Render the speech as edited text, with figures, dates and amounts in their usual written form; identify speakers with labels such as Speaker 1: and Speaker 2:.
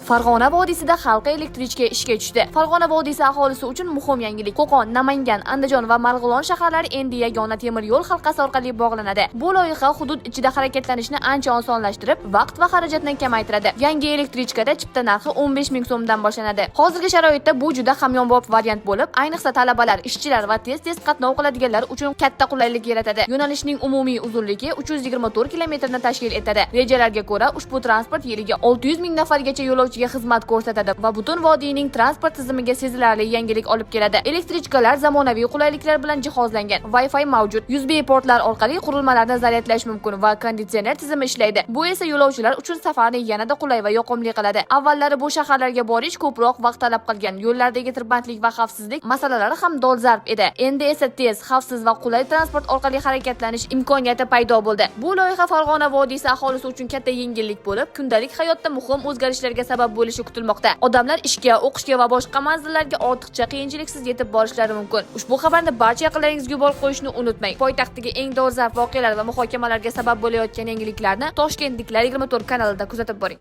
Speaker 1: Farg'ona vodiysida halqa elektrichka ishga tushdi. Farg'ona vodiysi aholisi uchun muhim yangilik. Qo'qon, Namangan, Andijon va Marg'ilon shaharlari endi yagona temir yo'l halqasi orqali bog'lanadi. Bu loyiha hudud ichida harakatlanishni ancha osonlashtirib, vaqt va xarajatni kamaytiradi. Yangi elektrichkada chipta narxi 15 ming so'mdan boshlanadi. Hozirgi sharoitda bu juda hamyonbop variant bo'lib, ayniqsa talabalar, ishchilar va tez-tez qatnov qiladiganlar uchun katta qulaylik yaratadi. Yo'nalishning umumiy uzunligi 324 kilometrni tashkil etadi. Rejalarga ko'ra, ushbu transport yiliga 600 ming nafargacha yo'lovchiga xizmat ko'rsatadi va butun vodiyning transport tizimiga sezilarli yangilik olib keladi. Elektrichkalar zamonaviy qulayliklar bilan jihozlangan. Wi-Fi mavjud. USB portlar orqali qurilmalarni zaryadlash mumkin va konditsioner tizimi ishlaydi. Bu esa yo'lovchilar uchun safarni yanada qulay va yoqimli qiladi. Avvallari bu shaharlarga borish ko'proq vaqt talab qilgan. Yo'llardagi tirbandlik va xavfsizlik masalalari ham dolzarb edi. Endi esa tez, xavfsiz va qulay transport orqali harakatlanish imkoniyati paydo bo'ldi. Bu loyiha Farg'ona vodiysi aholisi uchun katta yengillik bo'lib, kundalik hayotda muhim o'zgarishlarga sabab bo'lishi kutilmoqda. Odamlar ishga, o'qishga va boshqa manzillarga ortiqcha qiyinchiliksiz yetib borishlari mumkin. Ushbu xabarni barcha yaqinlaringizga yuborib qo'yishni unutmang. Poytaxtdagi eng dolzarb voqealar va muhokamalarga sabab bo'layotgan yangiliklarni Toshkentliklar 24 kanalida kuzatib boring.